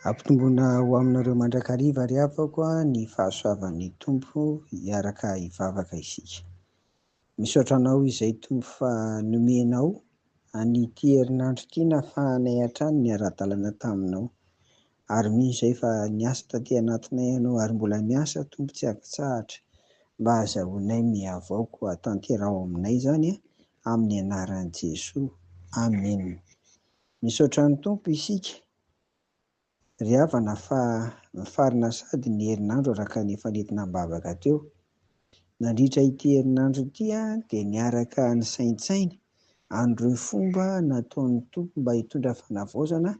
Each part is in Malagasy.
Ampitomboina ho aminareo mandrakariva ry havako ny fahasoavan'ny Tompo hiaraka hivavaka isika. Misaotra anao izay Tompo fa nomenao an'ity herinandro ity nafahanay hatrany niara-dalana taminao. Ary mino izay fa niasa taty anatinay ianao ary mbola miasa Tompo tsy ankitsahatra mba hahazahoanay mihavao koa tanteraho aminay izany amin'ny anaran'i Jesoa. Amena. Misaotra ny Tompo isika ry havana fa mifarana sady ny herinandro araka ny efa nentina am-bavaka teo. Nandritra ity herinandro ity dia niaraka nisaintsaina an'ireo fomba nataon'ny Tompo mba hitondra fanavaozana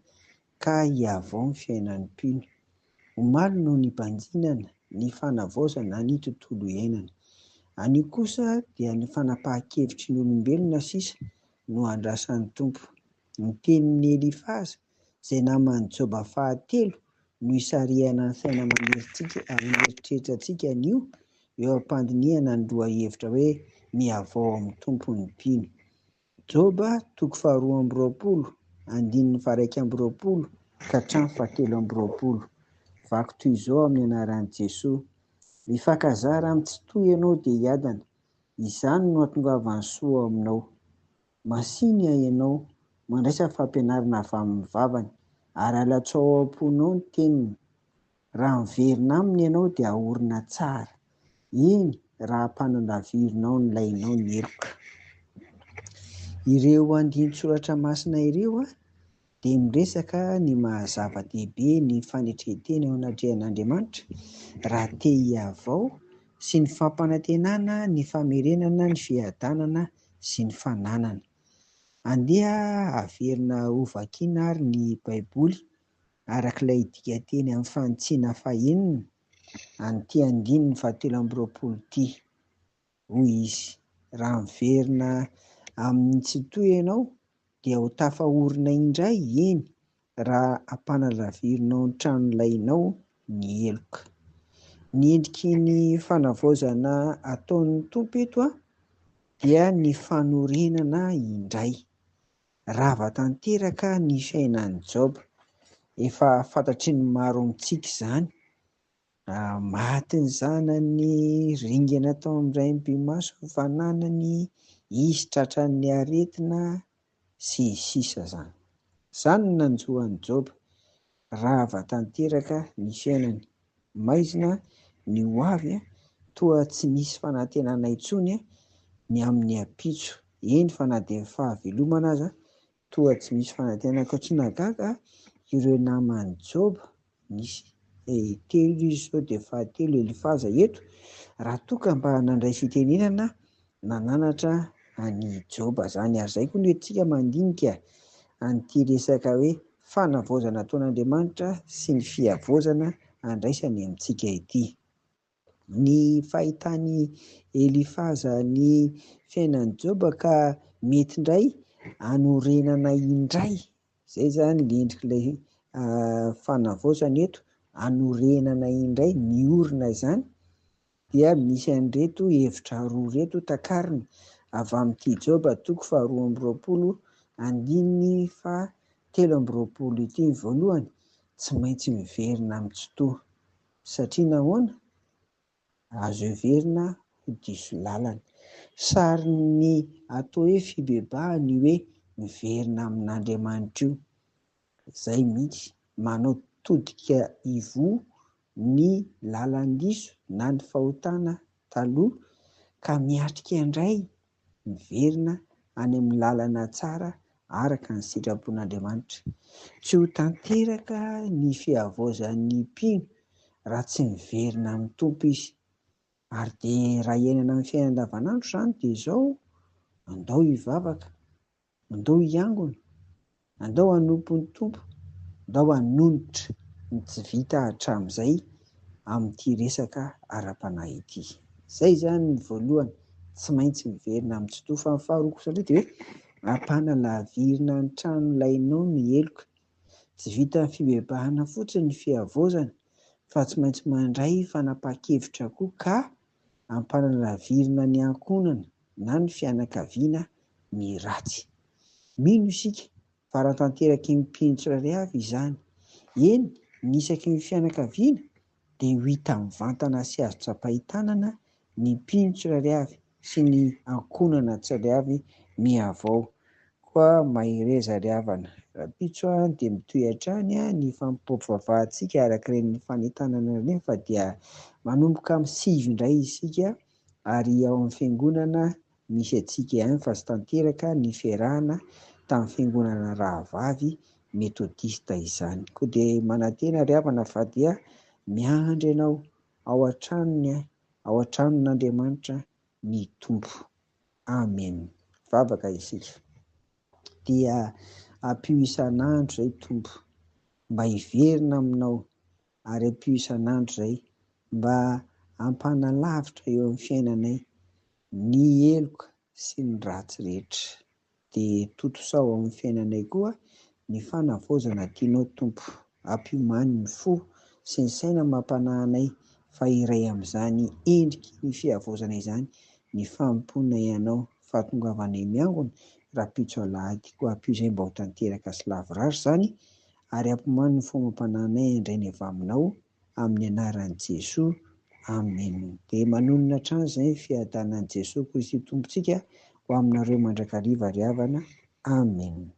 ka hihavao ny fiainan'ny mpino. Omaly no nibanjinana ny fanavaozana ny tontolo iainana. Anio kosa dia ny fanapahan-kevitry ny olombelona sisa no andrasan'ny Tompo. Ny tenin'i Elifaza, izay naman'i Joba fahatelo, no isarihana ny saina aman'eritreritra antsika anio eo am-pandinihana ny lohahevitra hoe Mihavao amin'ny Tompo ny mpino. Joba toko faharoa amby roapolo, andininy faha-21 ka hatramin'ny fahatelo amby roapolo. Vaky toy izao amin'ny anaran'i Jesoa. Mifankazara amin'ny Tsitoha ianao dia hiadana. Izany no hahatongavan'ny soa ao aminao. Masìna ianao, mandraisa fampianarana avy amin'ny vavany, ary alatsao ao am-ponao ny teniny. Raha miverina aminy ianao dia haorina tsara. Eny, raha ampanalavirinao ny lainao ny heloka. Ireo andinin-tsoratra masina ireo dia miresaka ny maha zava-dehibe ny fanetren-tena eo anatrehan'Andriamanitra raha te hihavao sy ny fampanantenana ny famerenana ny fiadanana sy ny fananana. Andeha haverina hovakiana ary ny Baiboly araka ilay dikanteny amin'ny fanitsiana fahenina an'ity andininy fahatelo amby roapolo ity. Hoy izy, Raha miverina amin'ny Tsitoha ianao, dia ho tafaorina indray, eny, raha ampanalavirinao ny tranolainao ny heloka. Ny endriky ny fanavaozana ataon'ny Tompo eto dia ny fanorenana indray. Rava tanteraka ny fiainan'i Joba. Efa fantatry ny maro amintsika izany. Maty ny zanany, ringana tao amin'ny raim-pimaso ny fananany, izy tratran'ny aretina, sy ny sisa izany. Izany no nanjo an'i Joba. Rava tanteraka ny fiainany. Maizina ny ho avy, toa tsy nisy fanantenana intsony ny amin'ny ampitso. Eny fa na dia ny fahavelomana aza toa tsy misy fanantenana. Ka tsy nahagaga ireo naman'i Joba, nisy telo izy izao dia fahatelo Elifaza eto, raha toa ka mba nandray fitenenana nananatra an'i Joba izany. Ary izay koa no entintsika mandinika an'ity resaka hoe fanavaozana ataon'Andriamanitra sy ny fihavaozana andraisany amintsika ity. Ny fahitan'i Elifaza ny fiainan'i Joba ka mety indray hanorenana indray, izay izany ny endrik'ilay fanavaozana eto, hanorenana indray, miorina izany, dia misy an'ireto hevitra roa ireto takarina avy amin'ity Joba toko faharoa amby roapolo andininy fahatelo amby roapolo ity. Ny voalohany, tsy maintsy miverina amin'ny Tsitoha. Satria nahoana? Azo heverina ho diso lalana. Sarin'ny atao hoe fibebahana io hoe miverina amin'Andriamanitra io. Izay mihitsy, manao todika ivoho ny lalan-diso na ny fahotana taloha ka miatrika indray miverina any amin'ny lalana tsara araka ny sitrapon'Andriamanitra. Tsy ho tanteraka ny fihavaozan'ny mpino raha tsy miverina amin'ny Tompo izy. Ary dia raha iainana amin'ny fiainana andavanandro izany dia izao, andao hivavaka, Andao hiangona, andao hanompo ny Tompo, andao hanonitra ny tsy vita hatramin'izay amin'ity resaka ara-panahy ity. Izay izany ny voalohany, tsy maintsy miverina amin'ny Tsitoha. Fa ny faharoa kosa indray dia hoe ampanalavirina ny tranolainao ny heloka. Tsy vitan'ny fibebahana fotsiny ny fihavaozana fa tsy maintsy mandray fanapahan-kevitra koa ka ampanalavirina ny ankohonana na ny fianakaviana ny ratsy. Mino isika fa raha tanteraky ny mpino tsirairay avy izany, eny ny isaky ny fianakaviana dia ho hita mivantana sy azo tsapain-tanana ny mpino tsirairay avy sy ny ankohonana tsirairay avy mihavao. Koa mahereza ry havana. Rahampitso dia mitohy hatrany ny fampivavahantsika araka ireny fanentanana ireny fa dia manomboka amin'ny 9 indray isika ary ao amin'ny fiangonana misy antsika ihany fa tsy tanteraka ny fiarahana tamin'ny fiangonana rahavavy metodista izany. Koa dia manantena ry havana fa dia miandry anao ao an-tranony, ao an-tranon'Andriamanitra ny Tompo. Amen. Vavaka isika. Dia ampio isan'andro izay Tompo mba hiverina aminao ary ampio isan'andro izay mba hampanalavitra eo amin'ny fiainanay ny heloka sy ny ratsy rehetra. Dia tontosao ao amin'ny fiainanay koa ny fanavaozana tianao Tompo. Ampiomany ny fo sy ny saina amam-panahy anay fa iray amin'izany endriky ny fihavaozana izany ny fanompoana Ianao. Fahatongavanay miangona rahampitso alahady koa ampio izay mba ho tanteraka sy lavorary izany ary ampomany ny fo amam-panahy anay handray ny avy aminao amin'ny anaran'i Jesoa. Amen. Dia manonona hatrany izay ny fiadanan'i Jesoa Kristy Tompontsika ho aminareo mandrakariva ry havana. Amen.